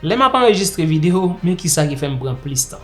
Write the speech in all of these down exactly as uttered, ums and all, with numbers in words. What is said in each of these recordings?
Lè m ap anrejistre videyo, men kisa ki fè m pran plis tan.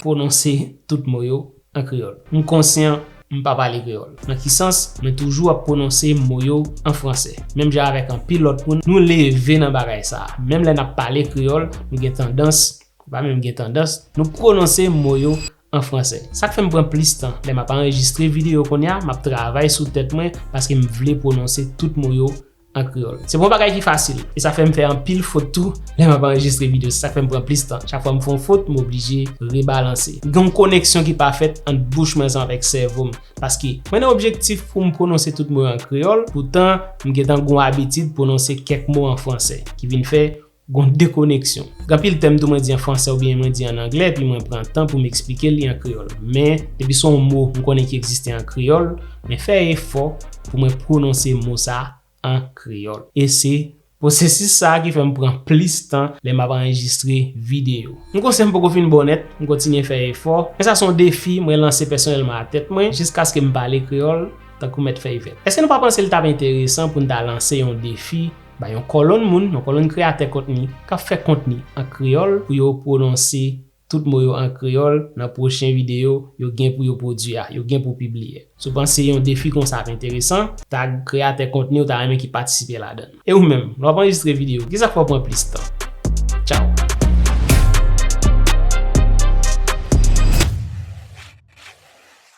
Pwononse tout mo yo an kreyòl. M konsyan m pa pale kreyòl. Nan ki sans? Mwen toujou ap pwononse mo yo an fransè. Menm jan avèk anpil lòt moun, nou leve nan bagay sa a. Menm lè n ap pale kreyòl, nou gen tandans, pa menm gen tandans, nou pwononse mo yo an fransè. Sa k fè m pran plis tan. Lè m ap anrejistre videyo kounye a, m ap travay sou tèt mwen paske m vle pwononse tout mo yo an kreyòl. Se pa yon bagay ki fasil, e sa fè m fè anpil fot tou lè m ap anrejistre videyo. Se sa k fè m pran plis tan. Chak fwa m fè yon fot, m oblije rebalanse. Gen yon koneksyon ki pa fèt ant bouch mwen ansanm avèk sèvo m. Paske mwen nan objektif pou m pwononse tout mo yo an kreyòl, poutan m gentan gen yon abitid pwononse kèk mo an fransè, ki vin fè gen yon dekoneksyon. Gen anpil tèm tou mwen di an fransè oubyen mwen di an anglè, epi mwen pran tan pou m eksplike li an kreyòl. Men, depi se yon mo m konnen ki egziste an kreyòl, mwen fè efò pou mwen pwononse mo sa an kreyòl. E se pwosesis sa a ki fè m pran plis tan lè m ap anrejistre videyo. M konsyan m poko fin bon nèt, m kontinye fè efò, men sa se yon defi mwen lanse pèsonèlman a tèt mwen, jiskaske m pale kreyòl tankou mèt fèy vèt. Èske nou pa panse l t ap enteresan pou n ta lanse yon defi bay yon kòlonn moun, yon kòlonn kreyatè kontni k ap fè kontni an kreyòl pou yo pwononse tout mo yo an kreyòl nan pwochen videyo yo gen pou yo pwodui a, yo gen pou pibliye? Si w panse yon defi konsa ap enteresan, tag kreyatè kontni w ta renmen ki patisipe ladan l. E ou menm, lè w ap anrejistre videyo, kisa k fè w pran plis tan?